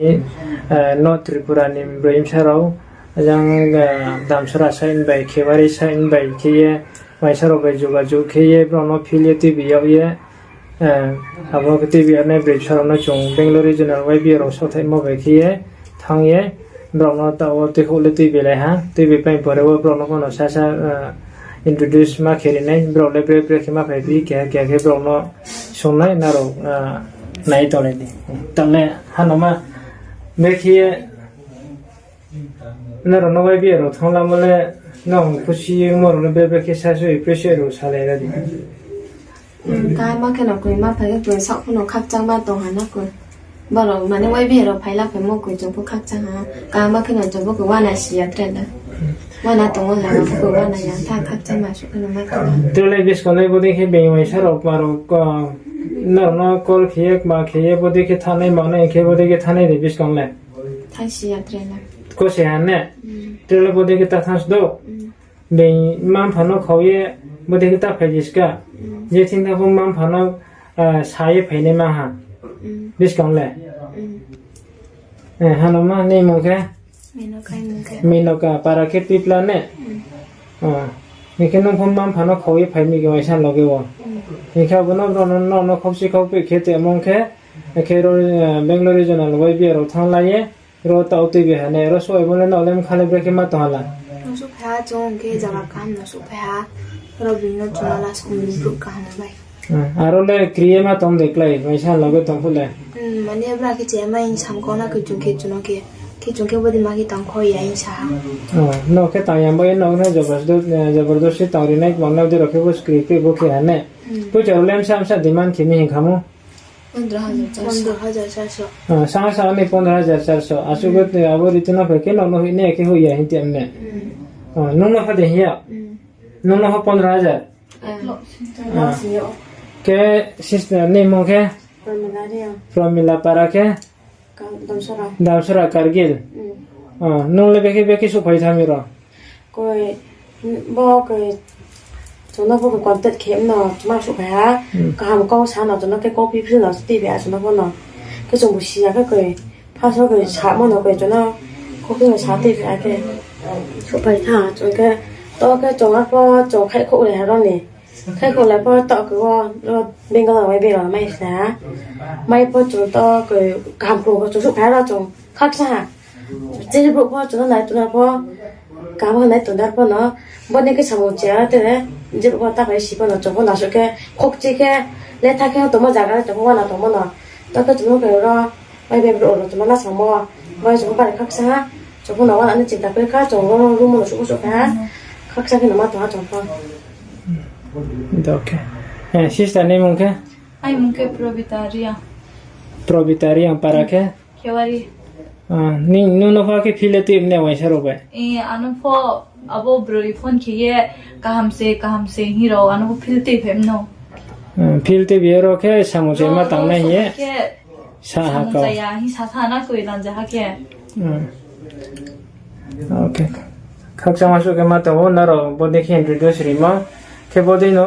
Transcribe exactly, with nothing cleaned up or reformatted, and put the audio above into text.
North Tripura ni broi bsa rao, ajang, Damsara side bai, Khewari side bai khe ye, uaingsa rao bai jogajog khe ye, brao no phil ye tuibi yag ye, abo khe tuibi yag nai broi bsa rao no chung Bangalore Regional Y B A rao saohthaihmo bai khe ye, thanng ye, brao no taoh wo tuikhouh le tuibi lai ha, tuibi pai pore wo brao no pho no sasa introduce ma khe ri nai, brao le bre bre khe ma phai phi, keha keha khe brao no sung nai, nrao nai tonglai di. Taoh le hanoma, brekhe ye nrao no Y B A rao thanng lamo le, nang khusi ongmo rao no bre bre khe sasoi pressure rao salai ra di. Kaham khe no koi ma phai khe koi saoh pho no khakchangma tong ha na koi. Borao mane Y B A rao phai la phaimo koi chung pho khakchang ha. Kaham khe no chung pho koi uana si ya tre na. Uana tong o zaga pho koi uana ya tha khakchangma suh khe no ma tong ha. Tre le buskang le bodei khe being uaingsa rao kma rao, nrao no call khe ye kma khe ye bodei khe thanngnai mangnai khe bodei khe thanngnai de buskang le. Thanngsi ya tre na. Kose ha ne? Tre le bodei khe ta thanngsi do? Being mma-mpha no khau ye bodei khe ta phai di ska. Je thing tha pho mma-mpha no sa ye phainai ma ha. Buskang le. Hanoma ni mung khe? Menoka, para khe Pipla ne? Hing khe nung pho mma-mpha no khau ye phai mi khe uaingsa loge wo. Hing khe abo no brao no, no, no khausi khaupi khe te mung khe, akhe ro, Bangalore Regional Y B A rao thanng la ye, ro taoh tuibi ha ne, ro souhphai bo le nrao le bkha le brekhe ma tong ha la? Ro souhphai ha, chung khe zaga kaham no souhphai ha, ro bini no chung la school ni brouh kaham bai. Aro le kri ye ma tong de klái, uaingsa loge tong phuh le. Mane bra khe chaya ma hing sam kau na khe chung khe chung no khe, khe chung khe bodei ma khe tang kho ya hing sa ha. No khe tang ya bo ye no khe jabardasti tang ri nai kma no de rao khe bo skri khe bo khe ha ne. Poicha rao le bsa bsa demand khe mi hing kha mo? Sangsa ni pondro hajar charso. Asuh bo abo ritu no phai khe no no hoih nai khe hoih ya hing ti mne. Nung no pha de hing ya? Nung no pho pondro hajar? Khe sister ni mung khe? Promila, para khe? Damsara Kargil. Nung le bekhe bekhe souhphai tha mi ro? Koi, bo koi, chung no pho koi contact khe mno, chung ma souhphai ha. Kaham kau sa no, chung no khe copy phil no, tuibi ha chung no pho no. Khe chung bo si ya khe koi, first wo koi samo no koi chung no, copy no sa tuibi ha khe. Souhphai tha, chung khe, to khe chung arpho, chung khaihkhouhlai ha ro ni. Khaihkhouhlai pho taoh khe wo, ro Bangalore Y B A rao mai sa ha. Mai pho chung to koi, kaham krung pho chung souhphai ha ro chung, khakchang ha. Chini brouh pho chung no nai tong na pho, kaham khe nai tong dar pho no, bo ni khe samung chaya tre, je brouh pho ta phai si pho no, chung pho no asuh khe, khokchi khe, letha khe tongmo zaga le chung pho uana tongmo no, to khe chung no khe ro, Y B A brouh rao chung no la samo, bai chung pho bari khakchang ha, chung pho no uana ni chinta khe kha, chung ro ro room no suh suh kha ha, khakchang khe no ma tong ha chung pho. Sister ni mung khe? Ai mung khe Probita Reang. Probita Reang, para khe? Khewari. Nung no pho khe phil le tuibi ne uaingsa rao bai? Ano pho abo broi phone khe ye kaham se, kaham se hing rao ano pho phil tuiphai mno. Phil tuibi ye ro khe samung chaya ma tang nai hing ye sa ha kau. Chaya hing sa tha na koi lanja ha khe. Khakchangma suh khe ma tong ou, nrao bodei khe introduce rimo. Khe bodei no